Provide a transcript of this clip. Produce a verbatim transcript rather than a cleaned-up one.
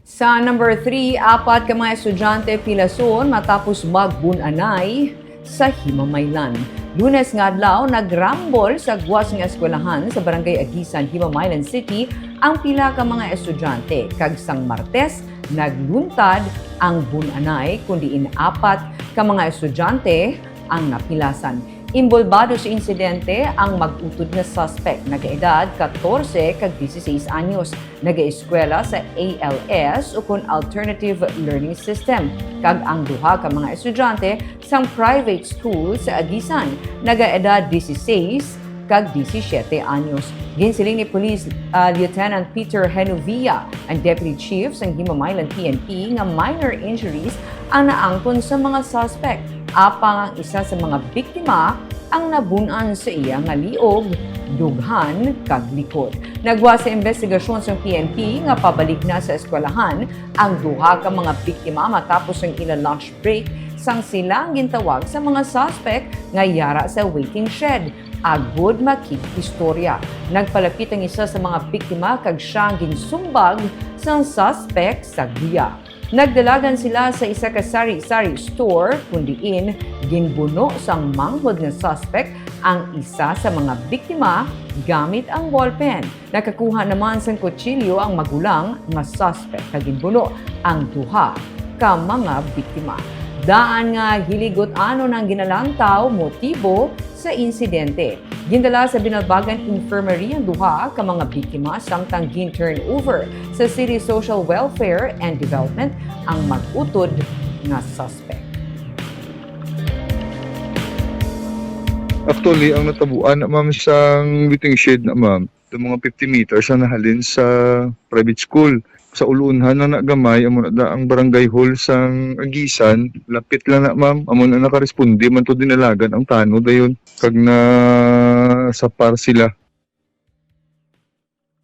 Sa number three, apat ka mga estudyante pilason matapos magbun-anay sa Himamaylan. Lunes nga adlaw, nagrambol sa guwas nga eskwelahan sa Barangay Aguisan, Himamaylan City, ang pila ka mga estudyante, kag sang Martes, nagluntad ang bun-anay, kun diin apat ka mga estudyante ang napilasan. Inbolbado sa insidente ang mag-utod nga suspect, nagaedad katorse kag dieciséis anyos, nagaeskwela sa A L S ukon Alternative Learning System, kag ang duha ka mga estudyante sang private school sa Aguisan, nagaedad dieciséis kag diecisiete anyos. Ginsiling ni Police, ah, Lieutenant Peter Henovia, ang Deputy Chief sang Himamaylan P N P, nga minor injuries ang naangkon sa mga suspect, apang ang isa sa mga biktima ang nabun-an sa iya nga liog, dughan, kag likod. Nagwa sa investigasyon sang P N P nga pabalik na sa eskwelahan ang duha ka mga biktima matapos ang ila lunch break, sang sila ang gintawag sa mga suspect nga yara sa waiting shed agud makig-istorya. Nagpalapit ang isa sa mga biktima kag siya ang ginsumbag sang suspect sa guya. Nagdalagan sila sa isa ka sari-sari store, kun diin ginbuno sang manghod nga suspect ang isa sa mga biktima gamit ang ballpen. Nakakuha naman sang kutsilyo ang magulang nga suspect kag ginbuno ang duha ka mga biktima. Daan nga hiligot-anon ang ginalantaw motibo sa insidente. Gindala sa Binalbagan Infirmary ang duha ka mga biktima, samtang gin-turn over sa City Social Welfare and Development ang mag-utod nga suspect. Actually, ang natabuan na, ma'am, sang waiting shed na, ma'am, the mga fifty meters na nahalin sa private school. Sa ulunhan na nagamay, amo na da ang barangay hall sang Aguisan. Lapit lang na, ma'am. Amo na nakaresponde man to, dinalagan ang tanod dayon. Kag na sa par sila.